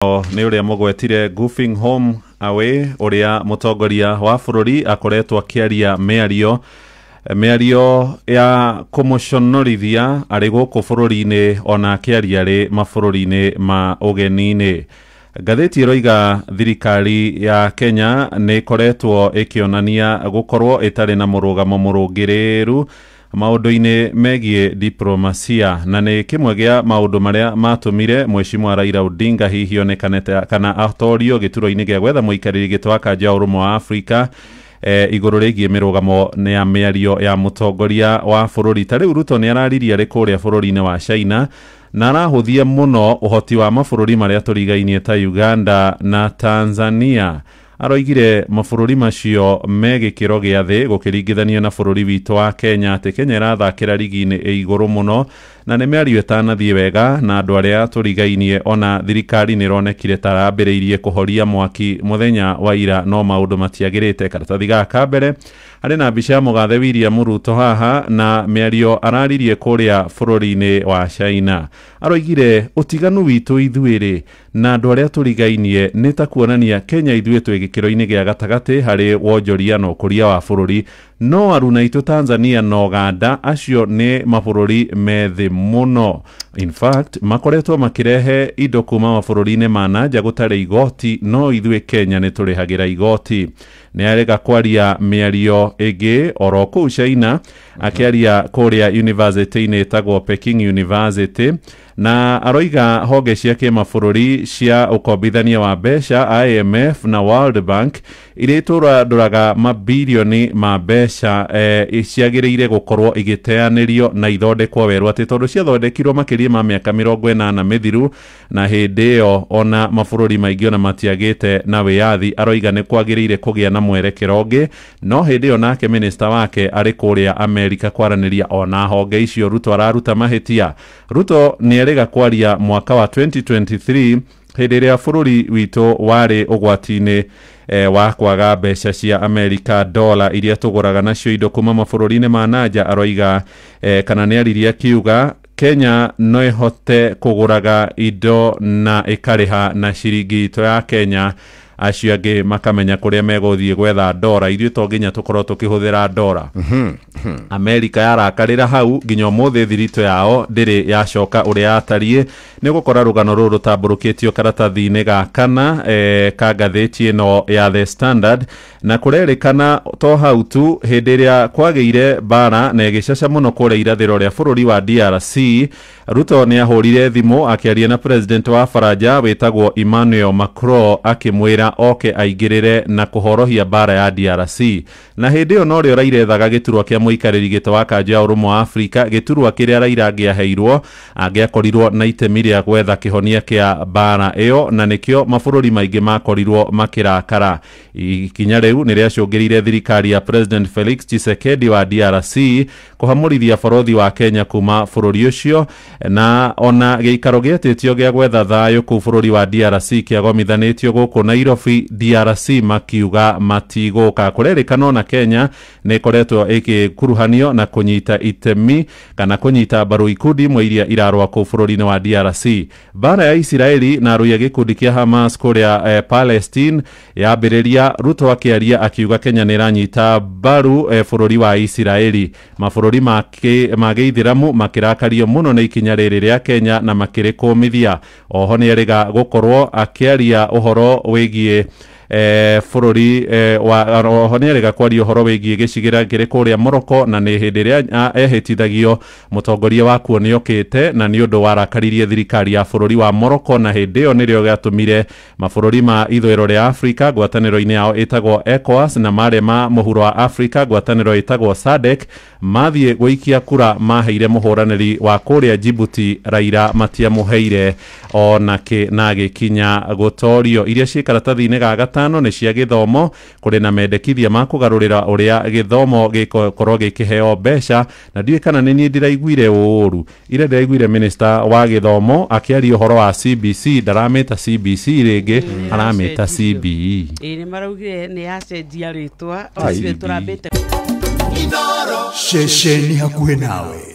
Nĩ ũrĩa mũgwetire goofing home away, ũrĩa mũtongoria wa bũrũri akoretwo akĩaria mĩario ya kũmũconorithia arĩ gũkũ bũrũri-inĩ, ona akĩaria arĩ mabũrũri-inĩ ma ũgeni-inĩ. Ngathĩti ĩroiga thirikari ya Kenya nĩ ĩkoretwo ĩkĩonania gũkorwo ĩtarĩ na mũrũgamo mũrũngĩrĩru maũndũ-inĩ megiĩ diplomasia, na nĩ kĩmwe gĩa maũndũ marĩa matũmire Mheshimiwa Raila Odinga hihi onekane kana atorio gĩturwa-inĩ gĩa gwetha mũikarĩri gĩtĩ wa Kanja ya Ũrũmwe wa Afrika, igũrũ rĩgiĩ mĩrũgamo ya mĩario ya mũtongoria wa bũrũri. Ta rĩu Ruto nĩ araririe arĩ kũrĩa bũrũri-inĩ wa China, na arahũthia mũno ũhoti wa mabũrũri marĩa tũrigainie ta Uganda na Tanzania. Aroigire mabũrũri macio me gĩkĩro gĩa thĩ gũkĩringithanio na bũrũri witũ wa Kenya, atĩ Kenya ĩrathakĩra rigi-inĩ ĩ igũrũ mũno, na nĩ mĩario ĩtanathiĩ wega na andũ arĩa tũrigainie. Ona thirikari nĩ ĩronekire ta yambĩrĩirie kũhoria mwaki mũthenya wa ira, no maũndũ matiagĩrĩte. Karatathi gaka mbere harĩ na mbica ya mũgathe William Ruto haha na mĩario araririe kũrĩa bũrũri-inĩ wa China. Aroigire ũtiganu witũ ithuĩ-rĩ na andũ arĩa tũrigainie nĩ ta kuonania Kenya ithuĩ twĩ gĩkĩro-inĩ gĩa gatagatĩ harĩ wonjoria na ũkũria wa bũrũri, no aruna aitũ Tanzania na Uganda acio nĩ mabũrũri me thĩ mũno. In fact, makoretwo makĩrehe indo kuma mabũrũri-inĩ ma na nja gũtarĩ igoti, no ithuĩ Kenya nĩ tũrĩhagĩra igoti. Nĩ arega kwaria mĩario ĩngĩ oro kũu China, akĩaria kũrĩa university-inĩ ĩtagwo Peking University, na aroiga honge cia kĩmabũrũri cia ũkombithania wa mbeca IMF na World Bank iria itũrandũraga mabirioni ma mbeca, ciagĩrĩire gũkorwo igĩteanĩrio na ithondekwo werũ, atĩ tondũ ciathondekirwo makĩria ma mĩaka 80 mĩthiru, na hĩndĩ ĩyo ona mabũrũri maingĩ ona matiagĩte na wĩyathi. Aroiga nĩ kwagĩrĩire kũgĩa na mwerekero ũngĩ, no hĩndĩ ĩyo nake minista wake arĩ kũrĩa Amerika kwaranĩria ona honge icio. Ruto araruta mahĩtia. Ruto nĩ erĩga kwaria mwaka wa 2023, hĩndĩ ĩrĩa bũrũri witũ warĩ ũgwati-inĩ wa kwaga mbeca cia Amerika, dola iria tũgũraga nacio indo kuma mabũrũri-inĩ ma nanja. Aroiga kana nĩ aririe akiuga Kenya no ĩhote kũgũraga indo na ĩkarĩha na ciringi itũ ya Kenya, acio angĩ makamenya kũrĩa megũthiĩ gwetha ndora, ithuĩ to nginya tũkorwo tũkĩhũthĩra ndora. Amerika yarakarĩra hau, nginya ũmũthĩ thiritũ yao ndĩrĩ yacoka ũrĩa yatariĩ. Nĩ ũgũkora rũgano rũrũ rũtambũrũkĩtio karatathi-inĩ ga kana ka ngathĩti ĩno ya The Standard. Na kũrerĩkana to hau tu, hĩndĩ ĩrĩa kwagĩire mbara na ĩgĩcaca mũno kũrĩa irathĩro rĩa bũrũri wa DRC, Ruto nĩ ahũrire thimũ akĩaria na president wa Faranja wĩtagwo Emmanuel Macron, akĩmwĩra oke aingĩrĩre na kũhorohia mbara ya DRC. Na hĩndĩ ĩyo norĩo Raila ethaga gĩturwa kĩa mũikarĩri gĩtĩ wa Kanjũ ya Ũrũmwe wa Afrika, gĩturwa kĩrĩa Raila angĩaheirwo angĩakorirwo na itemi rĩa gwetha kĩhonia kĩa mbara ĩyo, na nĩkĩo mabũrũri maingĩ makorirwo makĩrakara. Ikinya rĩu nĩ rĩacũngĩrĩire thirikari ya President Felix Tshisekedi wa DRC kũhamũrithia borothi wa Kenya kuma bũrũri ũcio, na ona gĩikaro gĩetĩtio gĩa gwetha thayũ kũu bũrũri wa DRC kĩagomithanĩtio gũkũ Nairobi, DRC makiuga matigũka. Kũrerĩkana ona Kenya nĩ ĩkoretwo ĩgĩkuruhanio na kũnyita itemi kana kũnyita mbaru ikundi imwe iria irarũa kũu bũrũri-inĩ wa DRC. Mbara ya Isiraeli na arũi a gĩkundi kĩa Hamas kũrĩa Palestine yambĩrĩria, Ruto akĩaria akiuga Kenya nĩ ĩranyita mbaru bũrũri wa Isiraeli. Mabũrũri ma gĩithĩramu makĩrakario mũno nĩ ikinya rĩrĩ rĩa Kenya na makĩrĩkũmithia. Oho nĩ erĩga gũkorwo akĩaria ũhoro wĩgiĩ bũrũri wa oho nĩ erĩga kwaria ũhoro wĩgiĩ gĩcigĩrĩra kĩrĩ kũrĩa Morocco, na nĩ hĩndĩ ĩrĩa ehĩtithagio mũtongoria wakuo nĩ okĩte, na nĩ ũndũ warakaririe thirikari ya bũrũri wa Morocco, na hĩndĩ ĩyo nĩrĩo gĩatũmire mabũrũri ma ithũĩro rĩa Afrika ngwatanĩro-inĩ yao ĩtagwo ECOWAS na marĩa ma mũhuro wa Afrika ngwatanĩro ĩtagwo SADC mathiĩ gũikia kura maheire mũhũranĩri wa kũrĩa Djibouti Raila, matiamũheire ona kĩ na agĩkinya gũtorio. Iria ciĩ karatathi-inĩ ga gatano nĩ cia gĩthomo. Kũrĩ na mendekithia ma kũgarũrĩra ũrĩa gĩthomo gĩkorwo gĩkĩheo mbeca, na ndiũĩ kana nĩ niĩ ndĩraiguire ũũru. Ira ndĩraiguire minister wa gĩthomo akĩaria ũhoro wa CBC, ndaramĩta CBC rĩngĩ, aramĩta CBE. Ĩĩ, nĩ maraugire nĩ yacenjia rĩtwa. Ah, ũcio CBE. Tũrambĩte Ceceni hakuhĩ nawe.